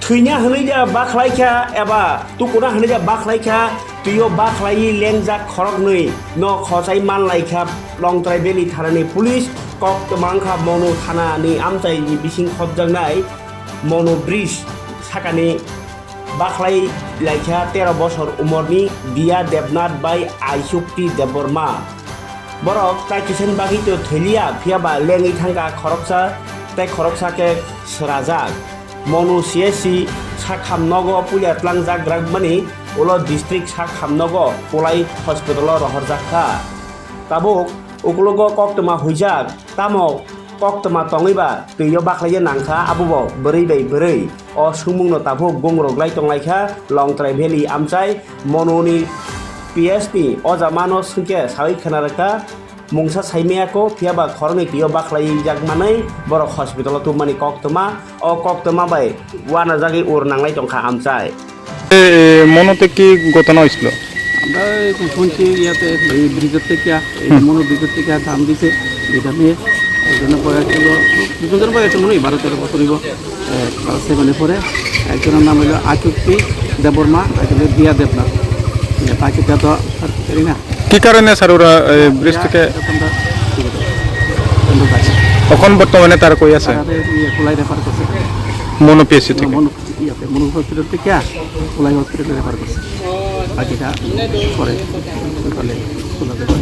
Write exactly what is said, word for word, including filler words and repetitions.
Thwina hwnwi da bakhlaikha eba tukuna hwnwi da bakhlaikha, twio bakhlaiwi lengjak khoroknwi no khochai manlaikha Longtrai Valley thanani police. Koktwma wngkha Monu thanani amchaini bising khopjaknai Monu Bridge sakani bakhlai laikha tero bosor umorni Diya Debnath bai Aishukti Debbarma. Borok tai kisan bagwi to thwiliya, phiyaba lengwi thangkha khoroksa tei khoroksa khe swrajak. Monu C S C sakham nogo puila tlangjak grakmani ulo district sakham nogo Kolai hospital o rohorjak kha. Tabuk ukologo koktwma huijak, tamo koktwma tongwiba twio bakhlaiya nangkha, abobo bwrwi bai bwrwi. O swngmungno tabuk gungrok lai tonglaikha Longtrai Valley amchai Monuni P S ni o jamano swngkhe sawi khna rwkha. Mungsa saimaya kho, phiyaba khoroknwi twio bakhlai jak manwi borok hospital o tubumani koktwma. O koktwma bai uanajagwi ur nanglai tongkha amchai. এ, এ, মনতে কি ঘটনা হয়েছিল? আমরা এই শুনছি ইয়াতে এই ব্রিজের থেকে, এই হুম। মনো ব্রিজের থেকে দাম দিছে, এটা নিয়ে এই জন্য পরে ছিল, দুজন পরে একটু মনে হয় বারো তেরো বছর হইব, এ, ক্লাস সেভেনে পড়ে। একজনের নাম হলো আচুক্তি দেববর্মা, একজন হলো দিয়া দেবনাথ। এ, বাকিটা তো আর জানি না। কি কারণে স্যার ওরা, এ, ব্রিজ থেকে? এখন বর্তমানে তারা কই আছে? তারা তো ইয়ে, কোলাই রেফার করছে। মনো পিএসসি থেকে? মনো, ইয়াতে, মনো হসপিটাল থেকে কোলাই হসপিটালে রেফার করছে। বাকিটা পরে সকালে খোলা যাবে।